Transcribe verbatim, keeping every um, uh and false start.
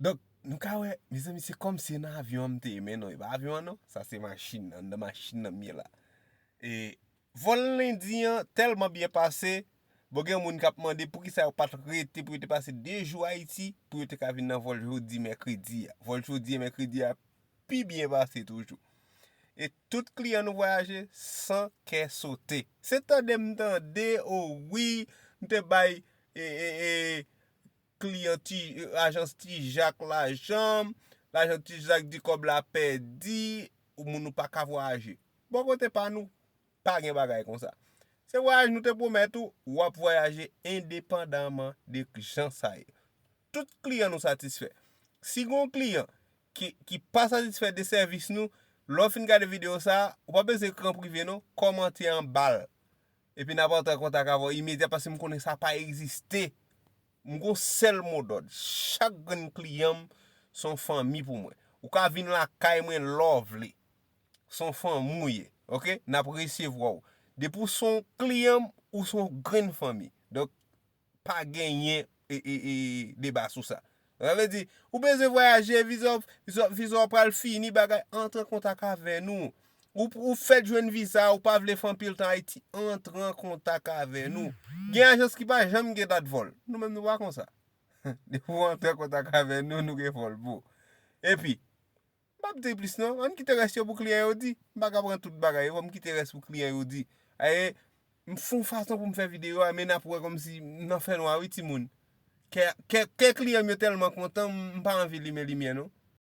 Donk, nou ka wè, mezanmi, se kòmsi nan avyon an m te ye, men non, e pa avyon an non, sa se machin, anndan machin nan m ye la. E vòl lendi an tèlman byen pase, bon, gen moun k ap mande poukisa yo pa t rete pou yo te pase de jou Ayiti, pou yo te ka vin nan vòl jodi mèkredi a. Vòl jodi e mèkredi a pi byen pase toujou. E tout kliyan nou vwayaje san kè sote. Se tande m tande, o wi, m te bay e, e, e, kliyan ti, ajans Ti Jak lajan, lajan Ti Jak di kòb la pèdi, moun ou pa ka vwayaje. Bò kote pa nou, pa gen bagay konsa. Se vwayaj nou te pwomèt ou, w ap vwayaje endepandaman de jan sa ye. Tout kliyan nou satisfè. Si gen yon kliyan ki, ki pa satisfè de sèvis nou, lè w fin gade videyo sa, ou pa bezwen ekri an prive non, kòmante anba l. Epi n ap antre an kontak avè w imedya paske m konnen sa pa egziste. M gon sèl modòd. Chak grenn kliyan m se yon fanmi pou mwen. Ou ka vin lakay mwen lè w vle. Se yon fanmi w ye. Oke? N ap resevwa w. Depi w se yon kliyan m, ou se yon grenn fanmi. Donk, pa genyen e, e, e, deba sou sa. Sa vle di, ou bezwen vwayaje, viza w, viza w, viza w pral fini, bagay, antre an kontak avè nou. Ou, ou fèk jwenn viza, ou pa vle fè anpil tan Ayiti, antre an kontak avè nou. Gen ajans ki pa janm gen dat vòl. Nou menm nou pa konsa. Depi w antre an kontak avè nou, nou gen vòl pou. Epi, m p ap di plis non, ann kite rès yo pou kliyan yo di. M pa ka pran tout bagay yo, fò m kite rès pou kliyan yo di. Aye, m fè yon fason pou m fè videyo a, men n ap wè kòmsi m nan fènwa wi timoun. Kè, kè, kè kliyan m yo tèlman kontan, m pa anvi limen limyè non.